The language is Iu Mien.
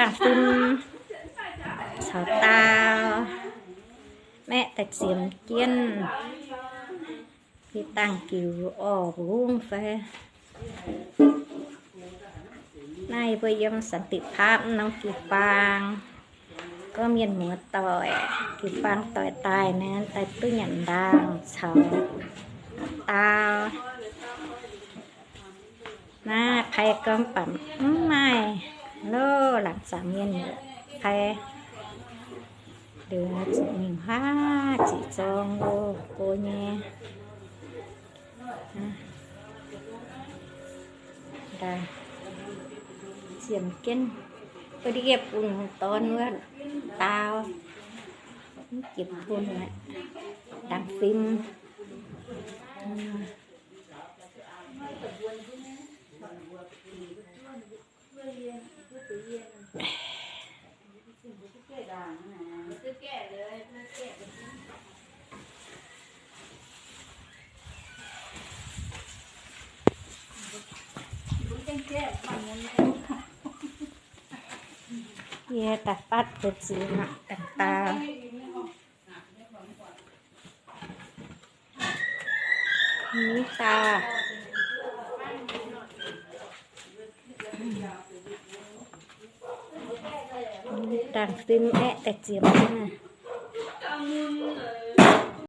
Dangh fim caux dau, maeqv daaih ziemx jienv. Yie dangh jiuc orv mbungv fai. Naaiv mbuo yiem สันติภาพ norm jiu-baang, gorngv mienh muoz-doic jiu-baang doix daaih naaiv daaih duqv nyanc ndaangc caux dau. Naaiv pai gorngv baac mv maaih loh, laangz zaangc mienh pai. Liuz zuqc mingh haav ziqc zorng loh go nyei. Ziemx jienv, wuov ndiev bun dorn wuov dau, mv jiex bun aqv, dangh fim. Yie daaih fatv deix ziqc aqv, dangh dau. Mv dau. Dangh fim aeqv, daaih ziemx jienv.